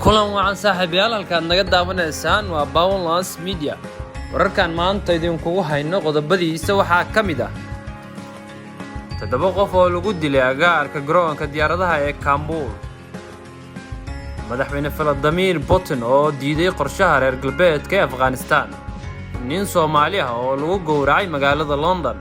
Kulan wacan, saaxiibayaal. Halkaad naga daawanaysaan waa Powerlands Media. Wararkan maanta idinkugu hayno qodobadiisa waxaa ka mid ah toddoba qof oo lagu dilay agaarka garoonka diyaaradaha ee Kaabul, Madaxweyne Vladimir Putin oo diiday qorshaha reer galbeedka ee Afghanistan, nin Soomaali ah oo lagu gowracay magaalada London.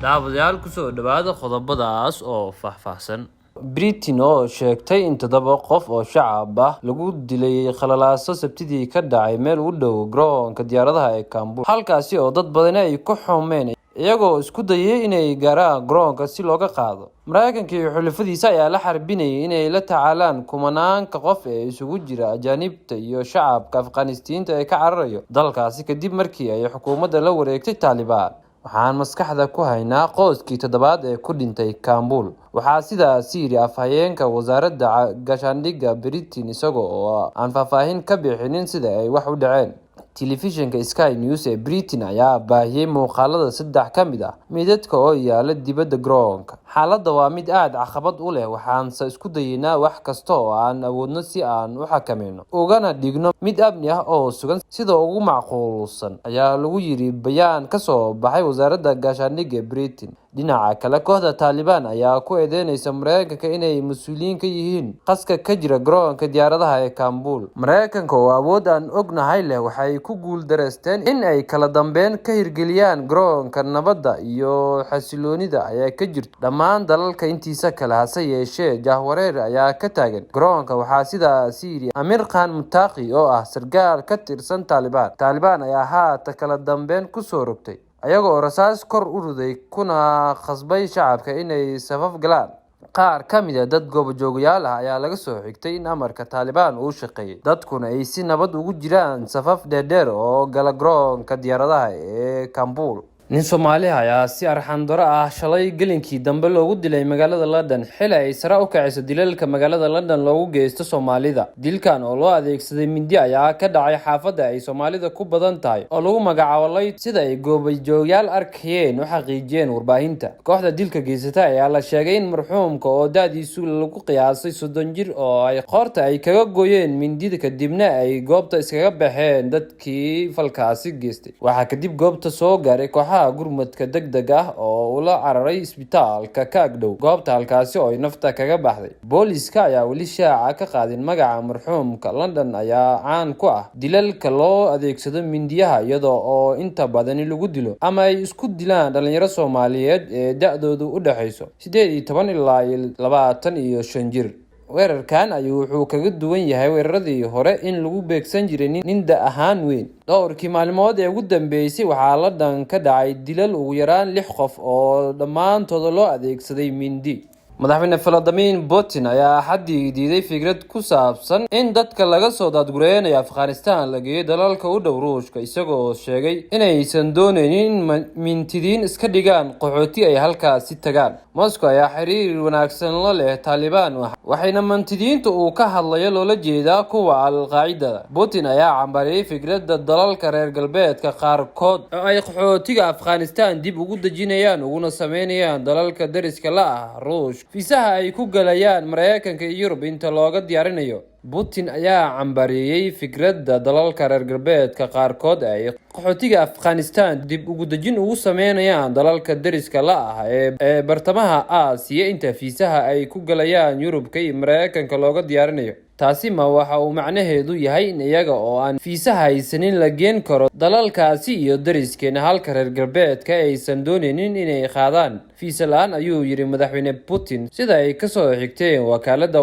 Daawadayaal, kusoo dhawaada qodobadaas oo faahfaahsan. Britain oo sheegtay in toddoba qof oo shacab ah lagu dilay khalalaaso Sabtidii ka dhacay meel u dhow garoonka diyaaradaha ee Kaabul, halkaasi oo dad badani ay ku xoomeen iyagoo isku dayay inay gaaraan garoonka si looga qaado. Mareykanka iyo xulafadiisa ayaa la xarbinayay inay la tacaalaan kumanaanka qof ee isugu jira ajaanibta iyo shacabka Afghanistiinta ee ka cararayo dalkaasi kadib markii ay xukuumadda la wareegtay Taalibaan. "Waxaan maskaxda ku haynaa qoyskii toddobaad ee ku dhintay Kaabul," waxaa sidaasi yidhi afhayeenka wasaaradda gaashaandhigga Britain, isaga oo aan faahfaahin ka bixinin sida ay wax u dhaceen. Telefishinka Sky News ee Britain ayaa baahiyay muuqaalada saddex ka mid ah meydadka oo yaala dibadda garoonka. "Xaaladda waa mid aad caqabad u leh, waxaanse isku dayeynaa wax kasta oo aan awoodno si aan u xakameyno ugana dhigno mid amni ah oo sugan sida ugu macquulsan," ayaa lagu yiri bayaan ka soo baxay wasaaradda gaashaandhigga Britain. Dhinaca kale, kooxda Taalibaan ayaa ku eedeyneysa Mareykanka inay mas'uuliyiin ka yihiin qaska ka jira garoonka diyaaradaha ee Kaabul. "Mareykanka oo awood aan ognahay leh waxay ku guuldareysteen in ay kala dambeyn ka hirgeliyaan garoonka. Nabadda iyo xasiloonida ayaa ka jirta dhammaan dalalka intiisa kale, hase yeeshee jahwareer ayaa ka taagan garoonka," waxaa sidaasi yidhi Amir Khan Muttaqi oo ah sarkaal ka tirsan Taalibaan. Taalibaan ayaa haatan kala dambeyn kusoo rogtay ayaga oo rasaas kor u riday kuna khasbay shacabka inay safaf galaan. Qaar ka mid ah dad goobjoogayaal ah ayaa laga soo xigtay in amarka Taalibaan uu shaqeeyay, dadkuna ay si nabad ugu jiraan safaf dhaadheer oo gala garoonka diyaaradaha ee Kaabul. Nin Soomaali ah ayaa si arxan darro ah shalay gelinkii dambe loogu dilay magaalada London, xili ay sare u kacayso dilalka magaalada London loogu geysto Soomaalida. Dilkan oo loo adeegsaday mindi ayaa ka dhacay xaafadda ay Soomaalida ku badan tahay oo lagu magacaabo Leyton, sida ay goobjoogayaal arkayeen u xaqiijiyeen warbaahinta. Kooxda dilka geysatay ayaa la sheegay in marxuumka oo da'diisu lagu qiyaasay 30 jir oo ay qoorta ay kaga gooyeen mindida, kadibna ay goobta iskaga baxeen dadkii falkaasi geystay. Waxaa kadib goobta soo gaaray kooxaha gurmadka degdega ah oo ula cararay isbitaalka ka agdhow goobta, halkaasi oo ay nafta kaga baxday. Booliiska ayaa weli shaaca ka qaadin magaca marxuumka. London ayaa caan ku ah dilalka loo adeegsado mindiyaha, iyada oo inta badani lagu dilo ama ay isku dilaan dhalinyaro Soomaaliyeed ee da'doodu u dhexeyso 18 ilaa 25 jir. Weerarkan ayuu wuxuu kaga duwan yahay weeraradii hore in lagu beegsan jiray nin da' ahaan weyn. Dhowrkii maalmood ee ugu dambeysay waxaa London ka dhacay dilal ugu yaraan lix qof oo dhammaantooda loo adeegsaday mindi. Madaxweyne Vladimir Putin ayaa Axaddii diiday fikrad ku saabsan in dadka laga soo daadgureynayo Afghanistan la geeyo dalalka u dhow Ruushka, isagoo sheegay inaysan dooneynin in mintidiin iska dhigaan qaxooti ay halkaasi tagaan. Moscow ayaa xiriir wanaagsan la leh Taalibaan, waxayna mintidiinta uu ka hadlayo loola jeedaa kuwa Al-Qaacidada. Putin ayaa cambaariyay fikradda dalalka reer galbeedka qaarkood oo ay qaxootiga Afghanistan dib ugu dejinayaan uguna sameynayaan dalalka dariska la ah Ruushka fiisaha ay ku galayaan Mareykanka iyo Yurub inta looga diyaarinayo. Putin ayaa cambareeyay fikradda dalalka reer galbeedka qaarkood ay qaxootiga Afghanistan dib ugu dejin ugu sameynayaan dalalka deriska la ah ee bartamaha Aasiya inta fiisaha ay ku galayaan Yurubka iyo Mareykanka looga diyaarinayo. Taasi ma waxa uu macnaheedu yahay in iyaga oo aan fiisa haysanin la geen karo dalalkaasi iyo deriskeena, halka reer galbeedka aysan dooneynin inay qaadaan fiisa la'aan, ayuu yiri madaxweyne Putin, sida ay kasoo xigteen wakaalada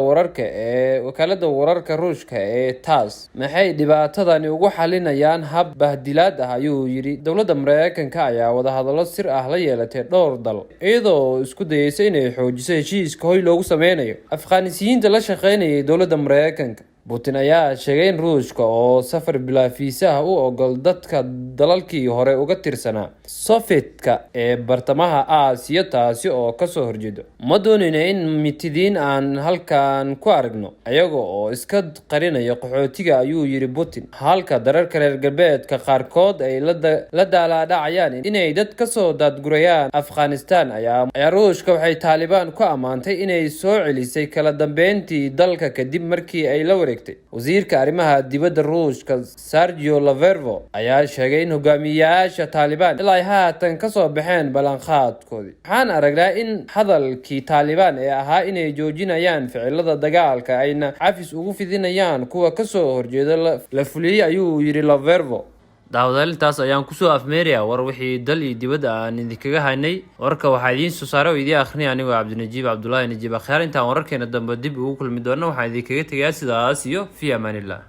wararka Ruushka ee TASS. "Maxay dhibaatadani ugu xalinayaan hab bahdilaad ah?" ayuu yiri. Dowladda Mareykanka ayaa wadahadallo sir ah la yeelatay dhowr dal, iyadoo isku dayeysa inay xoojiso heshiiska hoy loogu sameynayo Afghaanisiyiinta la shaqeynayay dowladda Mareykanka. Putin ayaa sheegay in Ruushka oo safar bilaa fiisaha u ogol dadka dalalkii hore uga tirsanaa Sofetka ee bartamaha Aasiya, taasi oo kasoo horjeedo. "Ma dooneyno in mitidiin aan halkan ku aragno ayaga oo iska qarinaya qaxootiga," ayuu yiri Putin. Halka dalalka reer galbeedka qaarkood ay la daalaadhacayaan inay dad kasoo daadgurayaan Afghanistan, ayaa Ruushka waxay Taalibaan ku ammaantay inay soo celisay kala dambeyntii dalka kadib markii ay la wareegtay. wareegtay. Wasiirka arrimaha dibadda Ruushka Sergey Lavrov ayaa sheegay in hogaamiyayaasha Taalibaan ilaa ay haatan kasoo baxeen ballanqaadkoodii. "Waxaan aragnaa in hadalkii Taalibaan ee ahaa inay joojinayaan ficilada dagaalka ayna cafis ugu fidinayaan kuwa kasoo horjeeda la fuliyey," ayuu yidhi Lavrov. Daawadayaal, intaas ayaan kusoo afmeerayaa war wixii dal iyo dibadda aan idinkaga haynay. Warka waxaa idiin soo saaray oo idiin akhrinaya anigoo Cabdinajiib Cabdulaahi Najiib Akhyaar. Intaan wararkeena dambe dib ugu kulmi doona, waxaan idinkaga tegayaa sidaas iyo fi amaanillah.